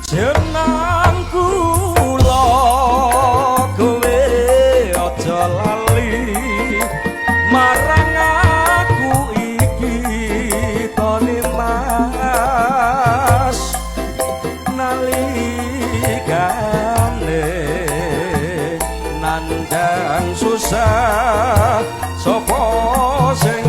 Jenang kula, kowe aja lali marang aku iki, Toni Mas, nalikane nandang susah, sapa sing